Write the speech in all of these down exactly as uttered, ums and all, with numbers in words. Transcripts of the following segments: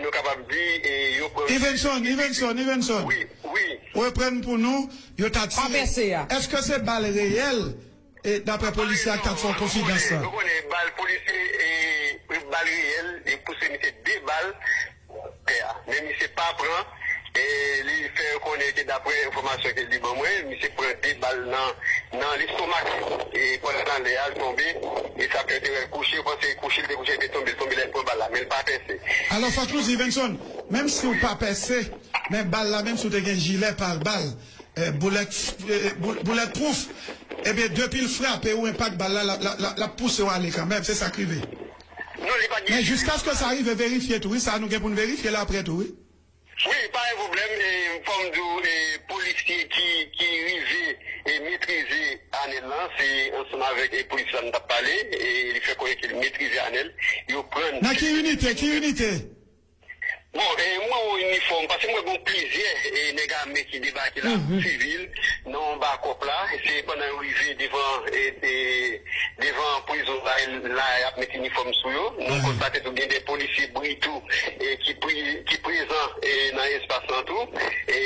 Yo kapab di, e, yo pran Ivenson, Ivenson, Ivenson. Wi, wi. Reprann pou nou, yo ta tire. Èske se bal reyèl, e, daprè polisye a k t ap fè yon konfidans lan? Ou konnen bal polisye, e, bal reyèl, e pouse misye de bal tè a. Men misye pa pran, e, li fè yo konnen ke daprè enfòmasyon ke li ban mwen, misye pran de bal nan, nan lestomak, e, pandan l anlè a, l tonbe, e sa fè yo te wè l kouche, yo panse kouche, li te kouche, li te tonbe, l tonbe, lè l pran bal la, men l pa pèse. Alò, fòk nou di, Ivenson, menm si w pa pèse, men bal la, menm si w te gen jilè pare bal, e, boulèt, e, bou-, boulèt pwouf, ebyen, depi l frape ou enpak bal la, l ap, l ap, l ap, l ap pouse w ale kanmenm, se sa k rive. Non, li pa gen. Men jiskaske sa rive, verifye tou, wi, sa nou gen pou n verifye l apre tou, wi. Wi, pa gen pwoblèm, e, fò m di w, e, polisye ki, ki rive, e, metrize Anèl lan, se ansanm avèk, e, polis la m t ap pale, e, li fè konnen ke l metrize Anèl, yo pran. Nan ki inite, ki inite? Bon, e, mwen wè inifòm, paske mwen gen plizyè, e, nèg ame ki debake la, sivil, nan yon bakòp la, se pandan yo rive devan, e, e, devan prizon la, la y ap met inifòm sou yo. Nou konstate tou gen de polisye bri tou, e, ki pri-, ki prezan, e, nan espas lan tou. E,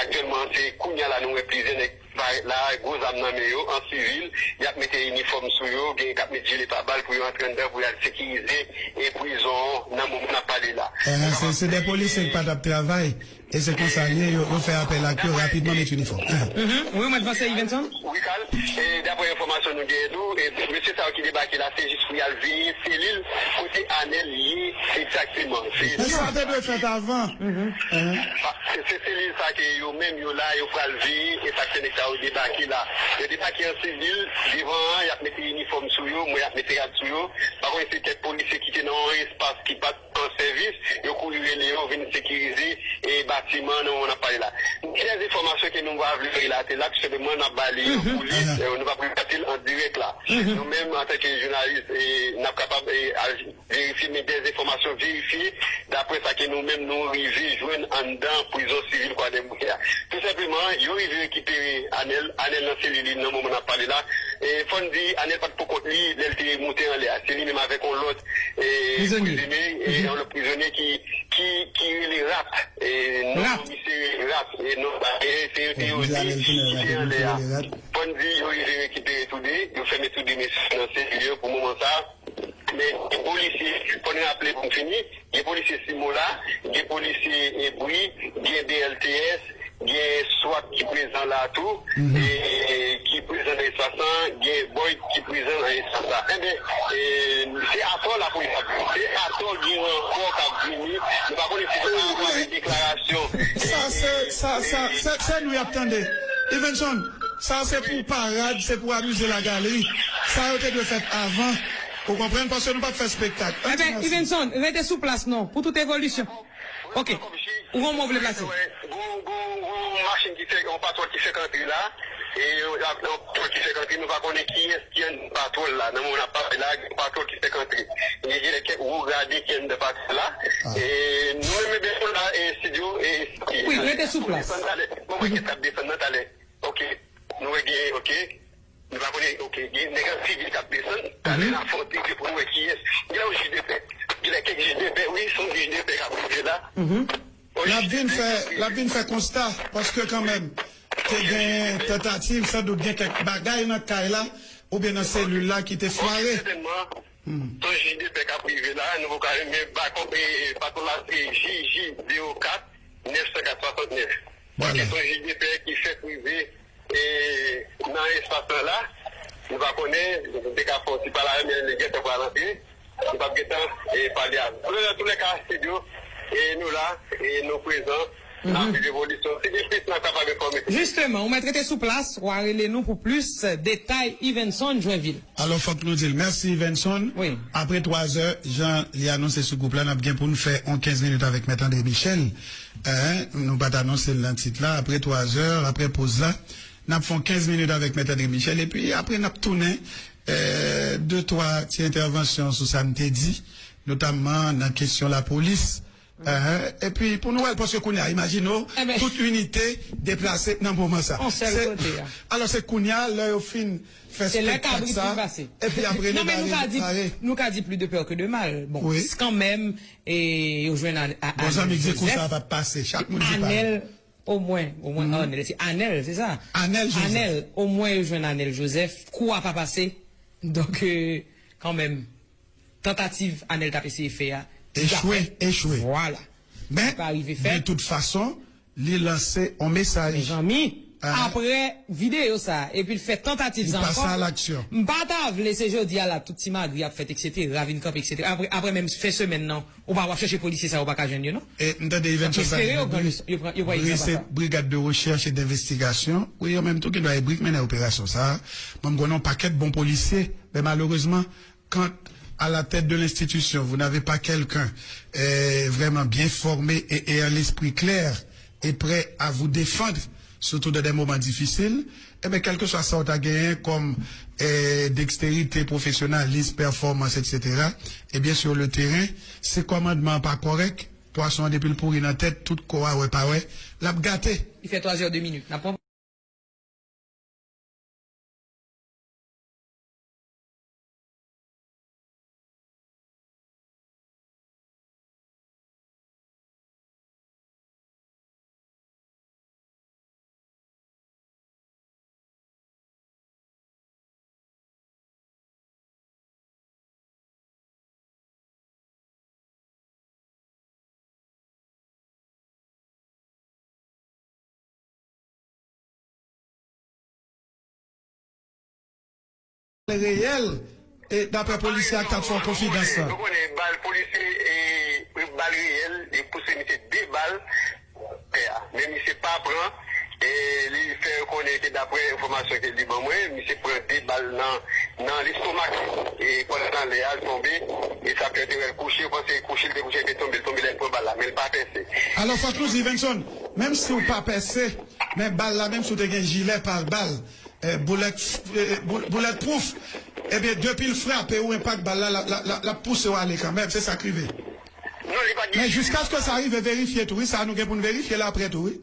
aktyèlman, se kounya la nou wè plizyè nèg parèt la, gwo zam nan men yo, an sivil, y ap mete inifòm sou yo, gen k ap met jile pare bal pou yo antre anndan, pou y al sekirize, e, prizon an nan moman n ap pale la. Ahan, se, se de polisye ki pa t ap travay, e se konsa l ye, yo, yo fè apèl ak yo rapidman met inifòm. Ahan. Mhm. Wi, w mèt vanse, Ivenson? Wi, Carl. E, daprè enfòmasyon nou genyen tou, e, mesye sa yo ki debake la, se jis pou y al veye selil kote Anèl ye egzakteman. Se Men sa te dwe fèt avan. Mhm. Ahan. Pa-, se, se selil sa ke yo menm yo la, yo pral veye, e sa k fè nèg sa yo debake la. Yo debake an sivil, devan an, y ap mete inifòm sou yo, mwen y ap mete rad sou yo. Pa konn si kèk polisye ki te nan yon espas ki pa t an sèvis, yo kouri rele yo, vin sekirize, e, batiman nan moman n ap pale la. Gen de enfòmasyon ke nou pa vle relate la, tou senpleman n ap ba li yo pou li, e, nou p ap relate l an dirèk la. Nou menm, antanke jounalis, e, n ap kapab, e, al verifye, men de enfòmasyon verifye, daprè sa ke nou menm nou rive jwenn anndan prizon sivil Kwadèboukè a. Tou senpleman, yo rive rekipere Anèl, Anèl nan selil li nan moman n ap pale la. E, fò n di, Anèl pa t pou kont li, lè l te moute anlè a. Se li menm avèk yon lòt, e, prizonye, e, yon lòt prizonye ki, ki, ki rele Rat. E, non misye Rat. E, non, e, se yo te yo di ki te anlè a. Fò n di, yo rive rekipere tou de, yo fèmen tou de mesye nan selil yo pou moman sa a. Men, gen polisye, fò n raple pou m fini, gen polisye Simola, gen polisye, e, Bri, gen B L T S, gen swat ki prezan la tou, e, ki prezan nan espas lan, gen Boyd ki prezan nan espas la. Enben, e, se atò lapolis ap vini, se atò gen rankò k ap vini. Nou pa konnen si se pa rapò avèk deklarasyon. Sa se, sa, sa, se, se nou y ap tande. Ivenson, sa se pou parad, se pou amize lagalri. Sa yo te dwe fèt avan. Ou konprann? Paske nou p ap fè spektak. Enben, Ivenson, rete sou plas non, pou tout evolisyon. Ok. Ou gon mo w vle plase? Gon, gon, gon machin ki fè, yon patwòl ki fèk antre la. E yon, yon patwòl ki fèk antre, nou pa konnen kiyès ki anndan patwòl la. Nan moman n ap pale la, gen yon patwòl ki fèk antre. Gen, gen kèk wo grade ki anndan patwòl la. E nou menm, ebyen, nou la, e, estidyo, e, wi, rete sou plas. Desann talè. Bon, mwen, kèk ap desann nan talè. Ok. Nou wè gen, ok. Nou pa konnen, ok, gen nèg an sivil k ap desann. Talè n a fè yon tcheke pou nou wè kiyès. Gen yon jij de pè. Gen kèk jij de pè, wi, se yon jij de pè k ap rive la. L ap vin fè, l ap vin fè konsta, paske kanmenm, te gen tantativ, sandout gen kèk bagay nan kay la, oubyen nan selil la ki te fware. Sètènman, se yon jij de pè k ap rive la, nou poko, men bakòp, e, patwòl la se J J zewo kat nèf san kat swasantnèf. Paske se yon jij de pè ki fèk rive, e, nan espas lan la. Nou pa konnen, nou te ka fè yon ti pale avè l, men li gentan pral antre. Nou p ap gentan, e, pale avè l. Nan toulèka, estidyo, e, nou la, e, nou prezan, n ap viv evolisyon. Si gen plis, n ap kapab enfòme. Jisteman, ou mèt rete sou plas, w a rele nou pou plis detay, Ivenson Joinville. Alò, fòk nou di l mèsi, Ivenson. Wi. Apre twazè, jan li anonse sou gwoup la, n ap gen pou n fè yon kenz minit avèk Mèt André Michel. Eh, nou pa t anonse l nan tit la. Apre twazè, apre poz la, n ap fè yon kenz minit avèk Mèt André Michel. Epi apre, n ap tounen, eh, de twa ti entèvansyon sou sa n te di, notamman nan kesyon lapolis. Epi pou nou wè l, paske kounye a, imajine w, tout inite deplase nan moman sa. Yon sèl kote a. Alò, se kounye a, lè yo fin fè spektak sa, epi apre nou ka di, nou ka di plus de peur que de mal. Bon, kanmenm, e, yo jwenn Anèl Joseph. Bon, zanmi di kou sa pa t pase, chak moun di pa l. Omwen, omwen Anèl, se Anèl, se sa? Anèl Joseph. Anèl, omwen yo jwenn Anèl Joseph, kou a pa pase. Donk, kanmenm, tantativ Anèl t ap eseye fè a, echwe, echwe. Vwala. Men, de tout fason, li lanse yon mesaj. Mezanmi, apre videyo sa, epi l fè tantativ sa ankò, m pa ta vle se jodi a la, tout ti magri ap fèt, etsetera, vin kanpe, etsetera. Apre, apre menm fen semèn nan, ou pa w ap chèche polisye sa, ou pa ka jwenn yo, non. E m tande Yvenson pale de bri, bri se Brigade de Recherche et d'Investigation. Wi, yo menm tou ki dwa e bri k mennen operasyon sa. Mwen, m konnen yon pakèt bon polisye, men malerezman, quand à la tête de l'institution, vous n'avez pas quelqu'un euh, vraiment bien formé et, et à l'esprit clair et prêt à vous défendre, surtout dans des moments difficiles, eh bien, quel que soit ça, ou ta genyen comme euh, dextérité, professionnalisme, performance, et cetera, eh bien, sur le terrain, si kòmandman an pa kòrèk, pwason an depi l pouri nan tèt, tout kò a wè pa wè, l ap gate. Li fè twa zè de minit. N ap pran reyèl, e, daprè polisye a k t ap fè yon konfidans lan. Nou konnen bal polisye, e, bal reyèl, li pouse misye de bal tè a. Men misye pa pran, e, li fè konnen ke daprè enfòmasyon ke li ban mwen, misye pran de bal nan, nan lestomak li. E, pandan l anlè a, l tonbe, e sa fè yo te wè l kouche, yo panse kouche, li te kouche, li te tonbe, li tonbe, lè l pran bal la, men l pa pèse. Alò, fòk nou di, Venson, menm si w pa pèse, men bal la, menm si w te gen jilè pare bal, eh, bullet, eh, bou- bulletproof, ebyen, depi l frape ou enpak bal la, l ap, l ap, l ap, l ap pouse w ale kanmenm, se sa k rive. Non, li pa t gen. Men jiskaske sa rive verifye tou, wi, sa nou gen pou n verifye l apre tou, wi.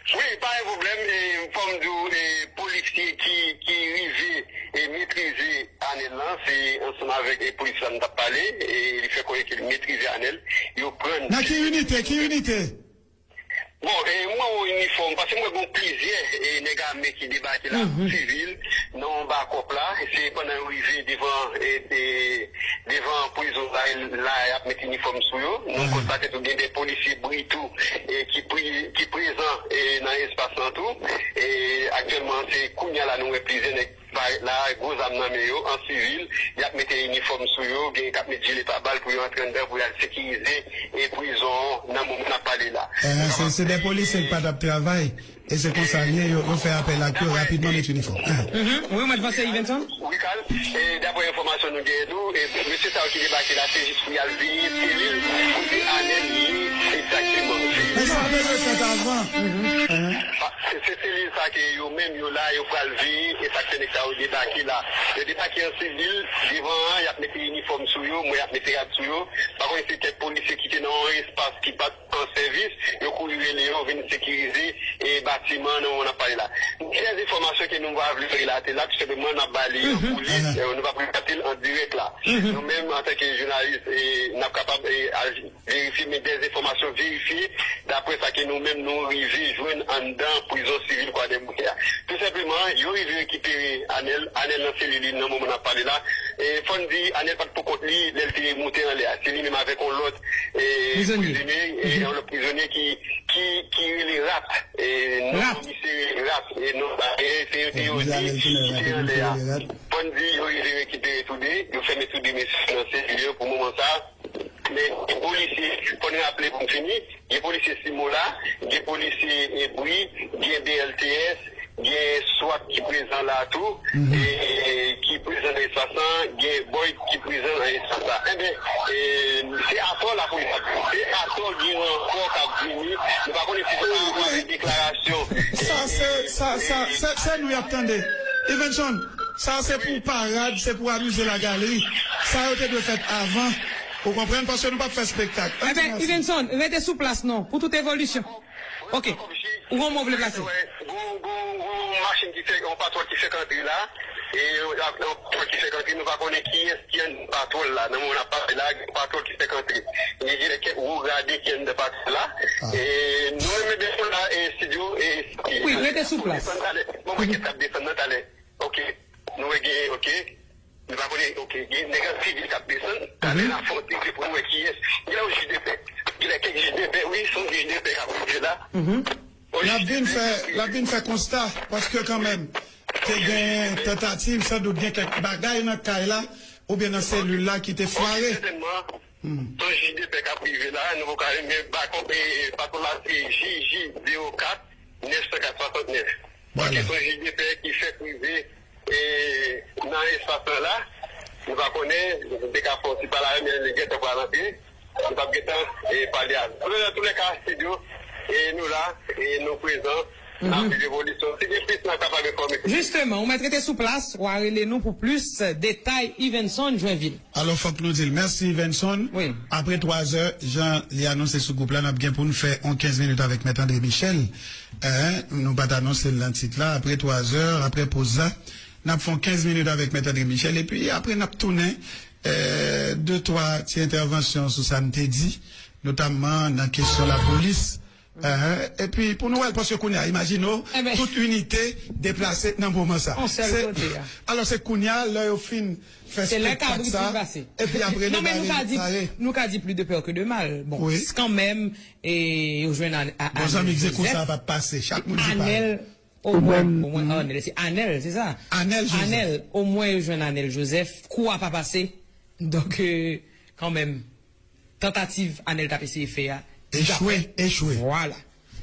Wi, pa gen pwoblèm, e, fò m di w, e, polisye ki, ki rive, e, metrize Anèl lan, se ansanm avèk, e, polis la m t ap pale, e, li fè konnen ke li metrize Anèl, yo pran. Nan ki inite, ki inite? Bon, e, mwen wè yon inifòm, paske mwen gen plizyè, e, nèg ame ki debake la, sivil, nan yon bakòp la, se pandan yo rive devan, e, e, devan prizon la, la, y ap met inifòm sou yo. Nou konn patèt ou gen de polisye bri tou, e, ki pri-, ki prezan, e, nan espas lan tou. E, aktyèlman, se kounye a la nou wè plizyè nèg parèt la, gwo zam nan men yo, an sivil, y ap mete inifòm sou yo, gen k ap met jile pare bal pou yo antre anndan, pou y al sekirize, e, prizon an, nan moman n ap pale la. Eh, se, se de polisye k pa t ap travay, e se konsa l ye, yo, yo fè apèl ak yo rapidman met inifòm. Mhm. Wi, w mèt vanse, Yvenson? Wi, Carl, e, daprè enfòmasyon nou genyen tou, e, mesye sa yo ki debake la, se jis pou y al veye selil kote Anèl ye egzakteman. Men sa bezwen fèt avan. Mhm. Se, se selil sa ke yo menm yo la, yo pral veye, e sa k fè nèg sa yo debake la. Yo debake an sivil, devan an, y ap mete inifòm sou yo, mwen y ap mete rad sou yo. Pa konnen se kèk polisye ki te nan yon espas ki pa t an sèvis, yo kouri rele yo, vin sekirize, e, batiman nan moman n ap pale la. Gen de enfòmasyon ke nou pa vle relate la, tou senpleman n ap ba li an koulis, e, nou p ap relate l an dirèk la. Nou menm, antanke jounalis, e, n ap kapab, e, al verifye, men de enfòmasyon verifye, daprè sa ke nou menm nou rive jwenn anndan prizon sivil Kwadèboukè a. Tou senpleman, yo rive rekipere Anèl, Anèl nan selil li nan moman n ap pale la. E fò n di, Anèl pa t pou kont li, lè l te moute anlè a. Se li menm avèk yon lòt, e, prizonye, e, yon lòt prizonye ki, ki, ki rele Rat. E, non misye Rat. E, non, e, se yo te yo di ki te anlè a. Fò n di, yo rive rekipere toude, yo fèmen toude mesye nan selil yo pou moman sa. Men gen polisye, fò n raple pou m fini, gen polisye Simola, gen polisye, e, Bri, gen B L T S, gen swat ki prezan la tou, e, ki prezan nan espas lan, gen Boyd ki prezan nan espas la. Enben, e, se atò lapolis ap vini, se atò gen rankò k ap vini, nou pa konnen si se pa rapò avèk deklarasyon. Sa se, sa, sa, se, se nou y ap tande. Yvenson, sa se pou parad, se pou amize lagalri. Sa yo te dwe fèt avan. Ou konprann? Paske nou p ap fè spektak. Ann di mèsi. Ivenson, rete sou plas non, pou tout evolisyon. Ok. Ou gon mo w vle plase? Gon, gon, gon machin ki fè, yon patwòl ki fèk antre la. E yon patwòl ki fèk antre, nou pa konnen kiyès ki anndan patwòl la. Nan moman n ap pale la, gen patwòl ki fèk antre. Gen, gen kèk wo grade ki anndan patwòl la. E nou menm, ebyen, nou la, e estidyo, e wi, rete sou plas. Desann talè. Bon, mwen gen t ap desann nan talè. Ok. Nou wè gen, ok. Nou pa konnen, ok, gen nèg an sivil k ap desann. Talè n a fè yon ti gri pou nou wè kiyès. Gen yon jij de pè. Gen kèk jij de pè, wi, se yon jij de pè k ap rive la. L ap vin fè, l ap vin fè konsta, paske kanmenm, te gen tantativ, sandout gen kèk bagay nan kay la, oubyen nan selil la ki te fware. Sètènman, se yon jij de pè k ap rive la, nou poko ka, men bakòp, e, patwòl la se J J zewo kat nèf san kat swasantnèf. Vwala. Paske se yon jij de pè ki fèk rive, e, nan espas lan la. Nou pa konnen, nou te ka fè yon ti pale avè l, men li gentan pral antre. Nou p ap gentan, e, pale avè l. Nan toulèka, estidyo, e, nou la, e, nou prezan, n ap viv evolisyon. Si gen plis, n ap kapab enfòme. Jisteman, ou mèt rete sou plas, w a rele nou pou plis detay, Ivenson Joinville. Alò, fòk nou di l mèsi, Ivenson. Wi. Apre twazè, jan li anonse sou gwoup la, n ap gen pou n fè yon kenz minit avèk Mèt André Michel. Eh, nou pa t anonse l nan tit la. Apre twazè, apre poz la, n ap fè yon kenz minit avèk Mèt André Michel. Epi apre, n ap tounen, eh, de twa ti entèvansyon sou sa n te di, notamman nan kesyon lapolis. Epi pou nou wè l, paske kounye a, imajine w, tout inite deplase nan moman sa. Yon sèl kote a. Alò, se kounye a, lè yo fin fè spektak sa, epi apre nou bare. Non, men nou ka di, nou ka di plus de peur que de mal. Bon, kanmenm, e, yo jwenn a, a, Anèl Joseph. Bon, zanmi k di kou sa p ap pase, chak moun di pa. Anèl, omwen, omwen, Anèl, se Anèl, se sa? Anèl Joseph. Anèl, omwen yo jwenn Anèl Joseph, kou a pa pase. Donk, e, kanmenm, tantativ Anèl t ap eseye fè a, li pa fèt. Echwe, echwe. Vwala.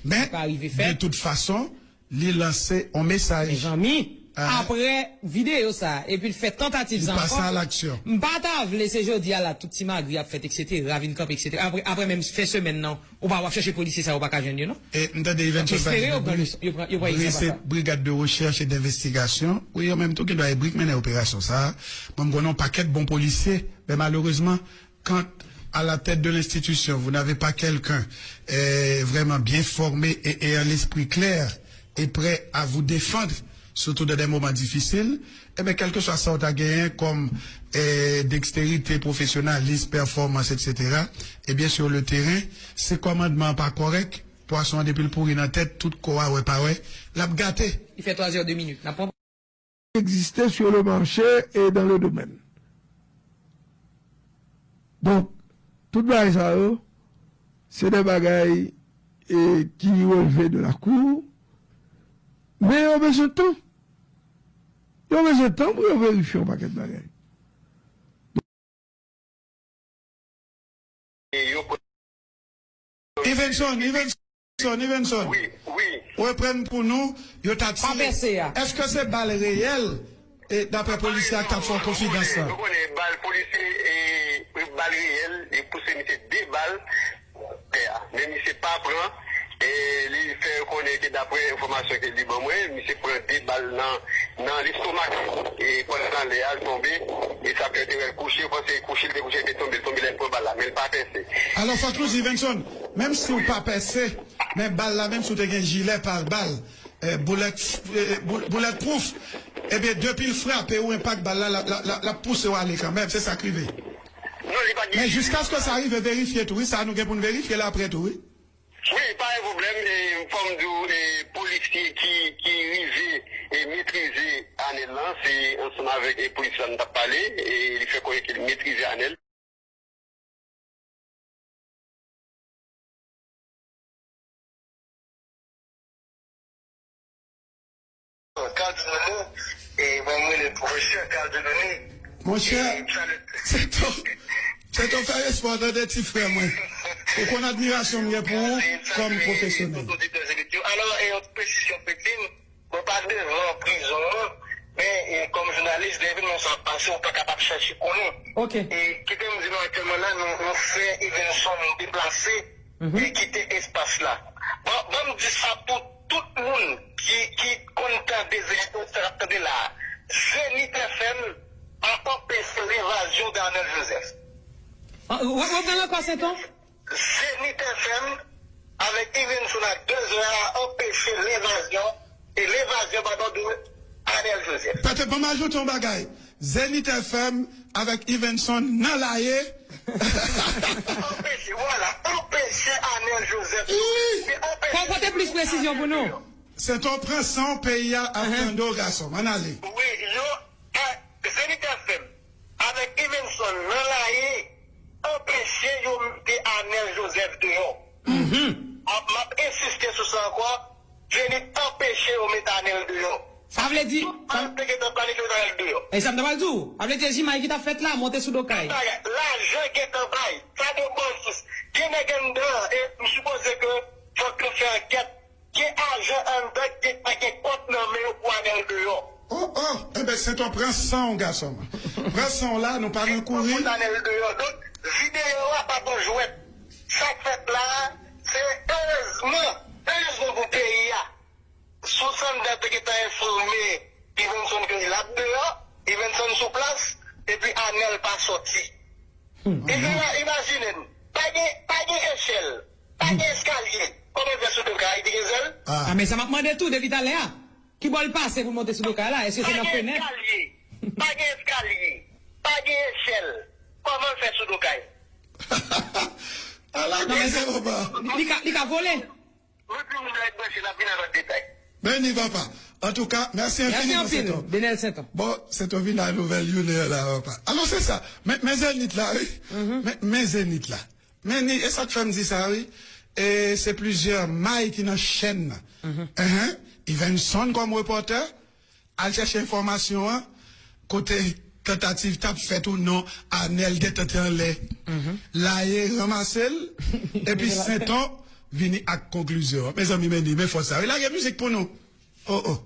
Men, de tout fason, li lanse yon mesaj. Mezanmi, apre videyo sa, epi l fè tantativ sa ankò, m pa ta vle se jodi a la tout ti magri ap fèt, etsetera, vin kanpe, etsetera. Apre, apre menm fen semèn nan, ou pa w ap chèche polisye sa yo, ou pa ka jwenn yo, non. E m tande Ivenson pale de bri, bri se Brigade de Recherche et d'Investigation. Wi, yo menm tou ki dwa e bri k mennen operasyon sa. Mwen, m konnen yon pakèt bon polisye, men malerezman, quand à la tête de l'institution, vous n'avez pas quelqu'un, euh, vraiment bien formé et, et à l'esprit clair et prêt à vous défendre, surtout dans des moments difficiles, eh bien, quel que soit sa ou ta genyen comme, euh, dextérité, professionnalisme, performance, et cetera, eh bien, sur le terrain, si kòmandman an pa kòrèk, pwason an depi l pouri nan tèt, tout kò a wè pa wè, l ap gate. Il fait trois heures deux minutes. N ap pran egziste sur le marché et dans le domaine. Donk, tout bagay sa yo, se de bagay, e, ki releve de la cour, men yo bezwen tan. Yo bezwen tan pou yo verifye yon pakèt bagay. Ivenson, Ivenson, Ivenson. Wi, wi. Reprann pou nou, yo ta tire. Èske se bal reyèl, e, daprè polisye a k t ap fè w konfidans lan? Nou konnen bal polisye, e, bal reyèl, li pouse misye de bal tè a. Men misye pa pran, e, li fè konnen ke daprè enfòmasyon ke li ban mwen, misye pran de bal nan, nan lestomak, e, pandan l anlè a, l tonbe, e sa fè yo te wè l kouche, yo panse kouche, l te kouche, l te tonbe, l tonbe, lè l pran bal la, men l pa pèse. Alò, fòk nou di, Ivenson, menm si w pa pèse, men bal la, menm si w te gen jilè pare bal, e, bullet, e, bou-, bulletproof, ebyen, depi l frape ou, enpak bal la, l ap, l ap, l ap, l ap pouse w ale kanmenm, se sa k rive. Non, li pa gen. Men jiskaske sa rive verifye tou, wi, sa nou gen pou n verifye l apre tou, wi. Wi, pa gen pwoblèm, e, fò m di w, e, polisye ki, ki rive, e, metrize Anèl lan, se ansanm avèk, e, polis la m t ap pale, e, li fè konnen ke l metrize Anèl. Carl Dieudonné, e mwen, mwen rele pwofesè Carl Dieudonné. Monchè, e, se to, se to fè respè w tande ti frè mwen. Ou konn admirasyon m gen pou ou kòm pwofesyonèl. Alò, e, yon ti presizyon pitit, mwen pa devan prizon an, men, e, kòm jounalis, lè evènman sa ap pase, ou pa kapab chèche konnen. Ok. E kite m di nou aktyèlman la, nou, nou fè Ivenson deplase, mhm, e kite espas la. Bon, ban m di sa pou tout moun ki, ki konn tande, se sa k ap tande la a. Zenith F M pa anpeche levazyon Darnel Joseph. Reprann ankò, Senton. Zenith F M avèk Ivenson a de zè a anpeche levazyon, e levazyon, padon, de Anèl Joseph. Petèt, ban m ajoute yon bagay. Zenith F M avèk Ivenson nan laye. Anpeche, vwala, anpeche Anèl Joseph. Wi. Fò w pote plis presizyon pou nou. Senton, pran san w, peyi a ap tande w, gason m. Ann ale. Wi, yo, eh, Zenith F M avèk Ivenson nan laye anpeche yo mete Anèl Joseph deyò. M ap, m ap ensiste sou sa ankò. Zenith anpeche yo met Anèl deyò. Sa vle di, sa te gentan planifye met Anèl deyò. E sa m ta pral di w. Sa vle di, jimay ki t ap fèt la, monte sou do kay. Lajan gentan bay. Sa de bon sous. Gen nèg anndan, e m sipoze ke fòk yo fè ankèt. Gen ajan anndan ki pa gen kòb nan men yo pou Anèl deyò. Oh, oh, enben, Senton, pran san w, gason m. Pran san w la, nou pa nan kouri. Pou Anèl deyò. Donk, videyo a pa t yon jwèt. Sa k fèt la a, se erezman, erezman pou peyi a. Sous anndan te gentan enfòme Ivenson ke l ap deyò, Ivenson sou plas, epi Anèl pa sòti. Ima-, imajine n, pa gen, pa gen echèl, pa gen eskalye. Kòman l fè sou do kay? Li te gen zèl? Ah, men sa m ap mande tou depi talè a. Ki bò l pase pou l monte sou do kay la? Èske se nan fenèt? Pa gen eskalye, pa gen eskalye, pa gen echèl. Kòman l fè sou do kay? Ala koze, papa. Li ka, li ka vole. Lòt jou moun yo ap branche, n ap vin avèk detay. Beni, papa. Antouka, mèsi enfiniman, Senton. Denel Senton. Bon, Senton vin ak nouvèl Younè la, papa. Alò, se sa. Men, men Zenith la, wi. Men, men Zenith la. Men ni, e sa k fè m di sa, wi. E se plizyè may ki nan chèn nan. Enhen. Ivenson kòm repòtè, al chèche enfòmasyon an, kote tantativ t ap fèt ou non, Anèl gentan te anlè laye ranmase l, epi Senton vini ak konklizyon an. Mezanmi, men ni, men fòs la. Wi, lage mizik pou nou. Oh, oh.